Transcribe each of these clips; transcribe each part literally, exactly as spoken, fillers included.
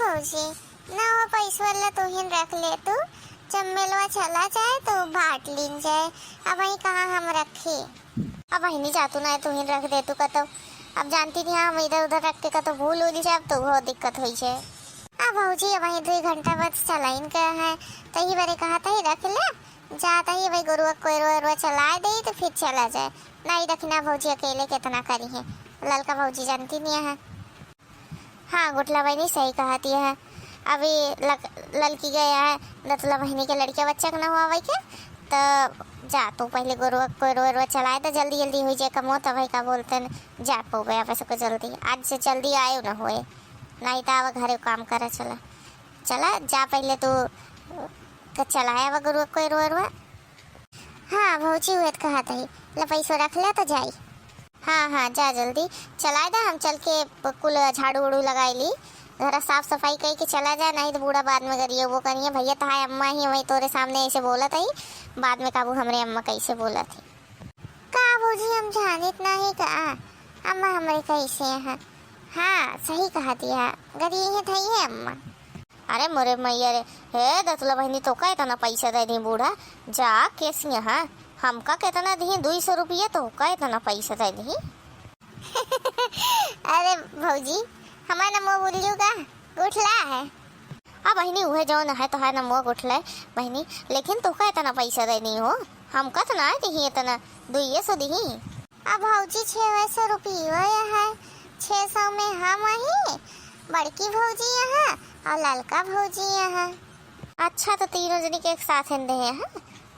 भौजी, ना हो पैसवा ला तुहिन रख ले तू, जब मेलवा चला जाए तो बाँट लीन जाए, अबहीं कहाँ हम रखी। अब बहिनी जा तू ना, तुहिन रख दे तू कतौ। अब जानती नहीं हम इधर उधर रख के कतौ भूल उल जाब तो वो दिक्कत होई जाए। अब भौजी अबहीं दुई घंटा बाद चलाइन का है, तही बरे कहा तही रख ले, जात ही भाई गोरुआ कोयरुआ उरुआ चलाए दे तो फिर चला जाए। नहीं रखना भौजी अकेले कितना करी है, ललका भौजी जानती नहीं है। हाँ गुठला बहिनी सही कहती है, अभी लक-, ललकी गया है दतुला बहिनी के लड़के बच्चा के ना हुआ भाई के, तो जा तू पहले गोरुआ कोयरुआ उरुआ चलाए तो जल्दी जल्दी हो जाए कमो, तब भाई का बोलते हैं जा पौबे आप सबको जल्दी, आज से जल्दी आयो ना होए, नहीं तो आवा घरे काम करे चला। चला जा पहले तू, अ, चलाया वा गुरु कोई रोए रोए। हाँ भौजी, उहे त कहत हई, ले पैसो रख ले त जाई। हाँ, हाँ, जा जल्दी चलाए दा, हम चल के प-, कुल झाड़ू उड़ू लगाई ली, घरा साफ सफाई कई के चला जा, नहीं त बूढ़ा बाद में गरियो वो करिए। भैया तहाय अम्मा ही वही तोरे सामने ऐसे बोलत हई, बाद में काबू हमरे अम्मा कैसे बोलत ही। का भौजी, हम जानित नाही का? अम्मा हमरे कैसे हैं? हाँ, सही कहा दिया, गरीब है धई है अम्मा। अरे मोरे मैया रे, हे दतुला बहिनी, तोका इतना पैसा दे दी बूढ़ा, जा केस यहाँ, हमका कितना दी, दुई सौ रुपया, तोका इतना पैसा दे दी। अरे भौजी, हमार नमो बोलियो का? गुठला है। आ बहिनी, उहे जौन है तोहार नमो गुठला है बहिनी, लेकिन तोका इतना पैसा दे दी हो, हमका तो ना दिही इतना, दुइये सौ दिही। अब भौजी, छः सौ रुपये है, छः सौ में हम ही, बड़की भौजी यहाँ और ललका भौजी यहाँ। अच्छा, तो तीनों जनी के एक साथ ही देहे हैं।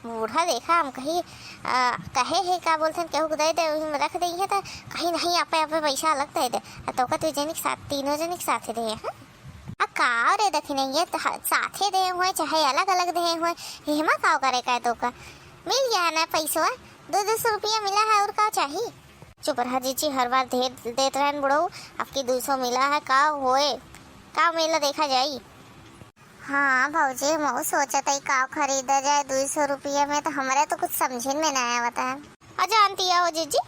बूढ़ा देखा, हम कही, आ, कहे है का बोलते हैं, केहू के दे दे, वही में रख दे है, तो कहीं नहीं, आपे, आपे पैसा अलग दे दे। आ, तो का तू जनी के साथ, तीनों जनी के साथ ही देहे हैं। आ, का रे दखिनैया, त ह-, साथे देहे हुए, चाहे अलग अलग देहे हुए, एहमा का करे का है तो का? मिल गया है ना पैसवा, दो दो सौ रुपया मिला है, और का चाही? चुप रहा जीजी, हर बार दे, देत रहन बुढ़ऊ, आपकी दो सौ मिला है, का होए, का मेला देखा जाई। हाँ भौजी, हमहू सोचत हई का खरीदा जाए दुई सौ रुपया में, तो हमरे तो कुछ समझिन में ना आवत है। आ जानती हो जीजी,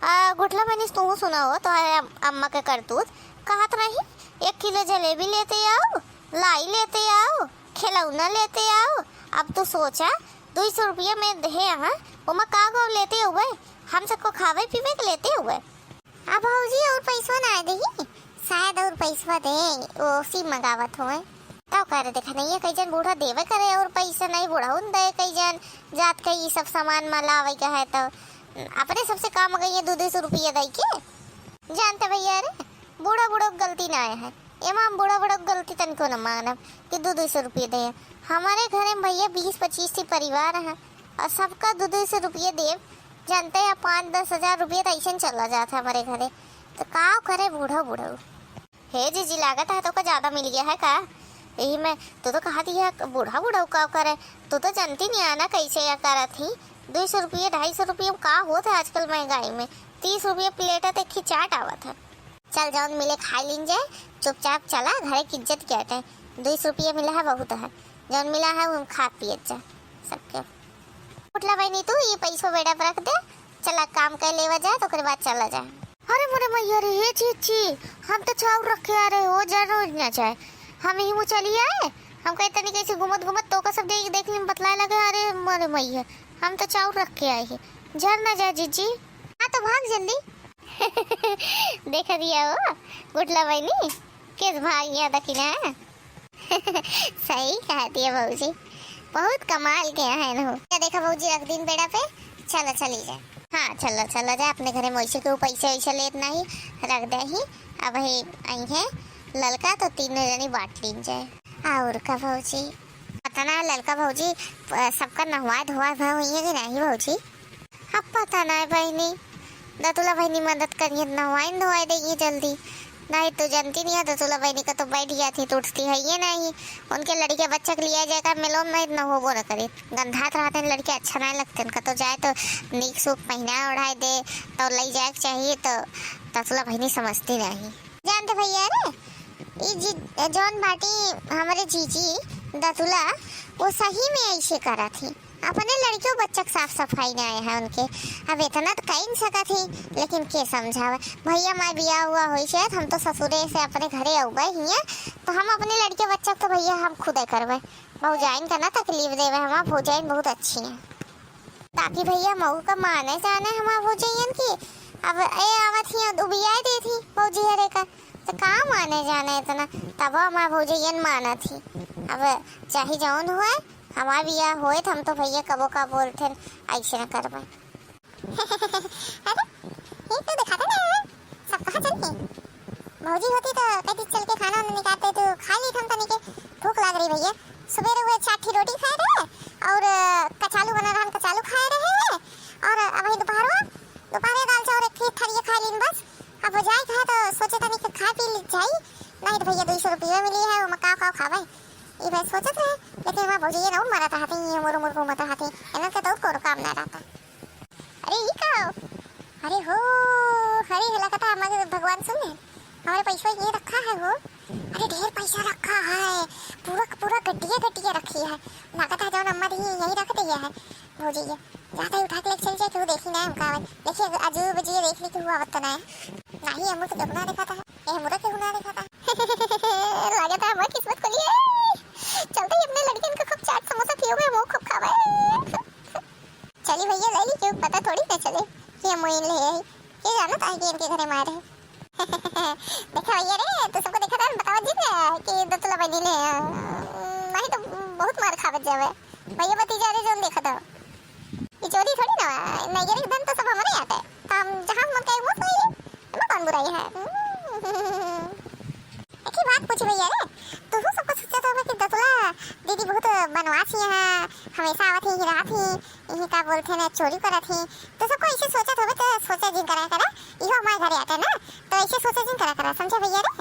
आ, गुठला बहिनी, तू सुना हो, तो है अम-, अम्मा के करतूत। कहत रही, "एक किलो जलेबी लेते आओ, लाई लेते आओ, खिलौना लेते आओ।" अब तू सोचा, दुई सौ रुपया में देहे यहाँ, ओमा का गो लेते हुए? हम सबको खावे पीवे के लेते हुए। अब भौजी और पैसवा ना देही, शायद और पैसवा दे, वो सी मंगावत होए। तब करे देखा नहीं है, कई जन बूढ़ा देवे करे और पैसा नहीं, बूढ़ा उन दे, कई जन जात के ई सब सामान मा लावे के है तो अपने सबसे काम गई है दो दो सौ रुपया दे के। जानते भैया रे, बूढ़ा बूढ़ा के गलती ना है, एमा हम बूढ़ा बूढ़ा के गलती तनिको न मानब कि दो दो सौ रुपया दे। हमारे घरे में भैया बीस पच्चीस ठी परिवार है और सबका दो दो सौ रुपया देब, जानते हैं, पाँच दस हजार रुपया तो ऐसे चला जात है हमारे घरे। तो का करे बूढ़ा बूढ़ा? हे जीजी, लागत है तोका ज्यादा मिल गया है का? यही में तू तो कहा दिया बूढ़ा बूढ़ा का करे, तू तो जानती नहीं आना कैसे या करत ही। दो सौ रुपया, ढाई सौ रुपया में का होत है आजकल महंगाई में? तीस रुपया प्लेट है, तो एक ही चाट आवत है। चल, जौन मिले खाई लीन जाए, चुपचाप चला, घरे की इज्जत क्या है? दो सौ रुपया मिला है, बहुत है, जौन मिला है वो हम खा पियत जा सबके। उठला बहिनी, तू ये पैसो बेड़ा पर रख दे, चला काम कर लेवा जाए, तो ओकरे बाद चला जाए। अरे मोरे मैया रे, ये चीची, हम तो चाउर रख के आ रहे हो, जर ना जाए, हम यही मुँह चली आए। हम कहे तनी कैसे घूमत घूमत तोका सब देख देख में बतलाए लगे, अरे मोरे मैया, हम तो चाउर रख के आए हैं, जर ना जाए जीजी। हाँ तो भाग जल्दी। देख दिया हो गुठला बहिनी, केस भाग गया दखिना। सही कहती है भौजी, बहुत कमाल के है न हो। क्या देखा भौजी, रख दिन बेड़ा पे, चला चली जाए। हाँ, चला चला जाए, अपने घरे में वैसे केहू पैसा वैसा लेत नहीं, रख दे ही। अब ही आई है ललका तो तीनों जनी बांट लीन जाए। और का भौजी, पता ना ललका भौजी, अ, सबका नहवाए धोवाए भए हुई है कि नहीं भौजी? अब पता ना है बहिनी, दतुला बहिनी मदद करिए, नहवाइन धोवाई देइए जल्दी। नहीं तो जानती नहीं है, दतुला बहिनी का तो बैठ गया थी, तो उठती है ये नहीं। उनके लड़के बच्चा के लिया जाए का, मिलो नहीं, न होबो न करे। गंधात रहते हैं लड़के, अच्छा नहीं लगते उनका, तो जाए तो नीक सूप पहना ओढ़ाई दे, तो ले जाए के चाहिए, तो दतुला बहिनी समझती नहीं। जानते भैया रे, ई जी, जौन बाटी हमारे जीजी दतुला, वो सही में ऐसे करा थी। अपने लड़कियों बच्चा के साफ सफाई ना आए है उनके। अब इतना तो कई न सकत ही, लेकिन के समझावे भैया, माय बियाह हुआ होई से, हम तो ससुरे से अपने घरे अउबे हियाँ, तो हम अपने लड़के बच्चा के तो भैया हम खुदे करबे। भौजाइन का ना तकलीफ देवे, हमार भौजाइन बहुत अच्छी है। बाकी भैया मऊ का माने जाने हमार भौजैयन की। अब ए आवत ही, उबियाए देत ही भौजी हरे का, तो का माने जाने इतना, तब हमार भौजैयन मानत ही। अब चाहे जौन होए, हमार बियाह होए तो हम तो भैया कबो का बोलते ऐसे न करबे। अरे, ये तो दिखाता नहीं है, सब कहाँ चल गए? भौजी होती तो कहती चल के खाना वाना निकालते, तो खा ली हम तनी के, भूख लाग रही भैया। सुबेरे हुए चार ठी रोटी खाए रहे और कचालू बना रहन, कचालू खाए रहे हैं। और अबही दोपहरवा, दोपहरे दाल चावल एक ठी थरिया खा लीन बस। अब हो जाए खाए तो सोचे तनी के खा पी ली जाई, नहीं तो भैया दो सौ रुपया मिली है, ओमा का का खावे, ई भाई सोचत रहे। लेकिन हमार भौजी ये ना मरत हाथी, ये मुरु मुरु घूमत हाथी, इन्हन के तो और कोनो काम ना रहता। अरे ई का हो? अरे हो, अरे हे लगता हमारे भगवान सुन ले, हमारे पैसा ये रखा है हो। अरे ढेर पैसा रखा है, पूरा का पूरा गड्डिया गड्डिया रखी है। लगता है जौन अम्मा दी यही रख दिया है भौजी ये। जाता ही उठा के लेके चल जाए, केहू देखी ना हमका आवे। देखिए अजूबे बजिए देख ली केहू आवत तो ना है। नहीं अमू तो केहू ना देखा था, ए अमू तो केहू ना देखा था। लगता है हमारी किस्मत खुली है। चलते ही अपने लड़कियन को खूब चाट समोसा खियो में वो खूब खावे। चली भैया ले ली, क्यों पता थोड़ी ना चले कि हम वहीं ले आई। ये जाना था कि इनके घरे मारे। देखा भैया रे, तू सबको देखा था, बतावा जी रे कि दतुला बनी ले। नहीं तो बहुत मार खावत जावे। भैया भतीजा रे जोन देखा था। ये चोरी थोड़ी ना है, नैयर के धन तो सब हमारे यहाँ है। तो हम जहाँ मन कहे वो सोई, एमा कौन बुराई है? एक ही बात पूछी भैया रे, तू सबको सोचा था कि दतुला दीदी बहुत बनवासी है, हमेशा आवत ही, रात ही, यही का बोलते ना, चोरी करत ही। तो सबको ऐसे सोचत होबे तो सोचा जिन करा करा, इहो हमारे घरे आते ना, तो ऐसे सोचा जिन करा करा, समझे भैया रे?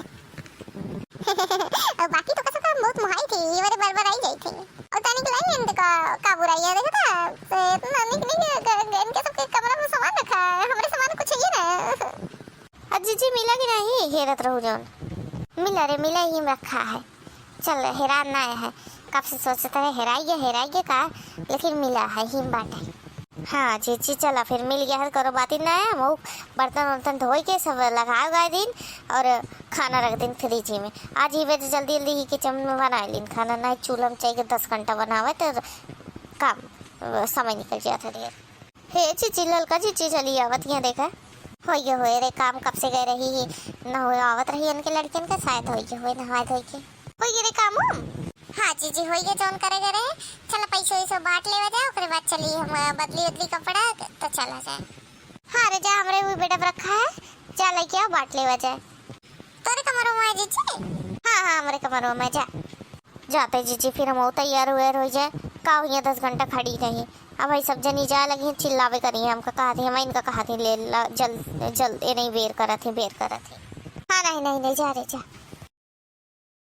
और बाकी तो कसम बहुत मोहाई थी, ये बारे बार बार आई जाई थी। और तनिक लाई इनके का, का बुराई है, देखा था? तो इतना निक निक ग-, ग-, इनके सबके कमरा में सामान रखा है, हमारे सामान कुछ है ना। अजी जी, मिला कि नहीं? हेरत रहू जौन। मिला रे, मिला ही में रखा है। चल, हेरान ना है। कब से सोचत रहे, हेराई गया, हेराई गया का, लेकिन मिला है, ही में बाटे। हाँ, जी, जी, चला फिर, मिल गया है, करो बात ही ना है। हम बर्तन वर्तन धोई के सब लगाए उगाए दिन और खाना रख दिन फ्रिज में। आज ही बेर जल्दी जल्दी ही किचन में बनाए लीन खाना, ना चूल्हा में चाहिए दस घंटा बनावे तो काम, समय निकल जाता ढेर। हे जीजी, ललका जीजी चली आवत हियाँ देखा। होइगे होए रे काम, कब से गए रही ही, न होए आवत रही इनके लड़कियन के, शायद होइगे होए नहाए धोए के। होइगे रे काम उम? हाँ जीजी, होइगे जौन करे गए रहे। चल पैसो वैसो बांट लेवा जाए, ओकरे बाद चली हम बदली उदली कपड़ा तो चला जाए। हाँ रे जा, हमरे भी बेडप रखा है, जा लेके आओ बांट लेवा जाए। तोरे कमरो में है जीजी? हाँ हाँ, हमरे कमरो में, जा। जाते जीजी, फिर हम तैयार हुए रह जाए। का हुई दस घंटा खड़ी रही। अब भाई सब जनी जाए लगी हैं, चिल्लावे करी हैं हमका, कहती हम इनका कहती ले ला, जल, जल, ए नहीं, बेर करत ही, बेर करत ही। हाँ, नहीं, नहीं, नहीं, जा रे, जा।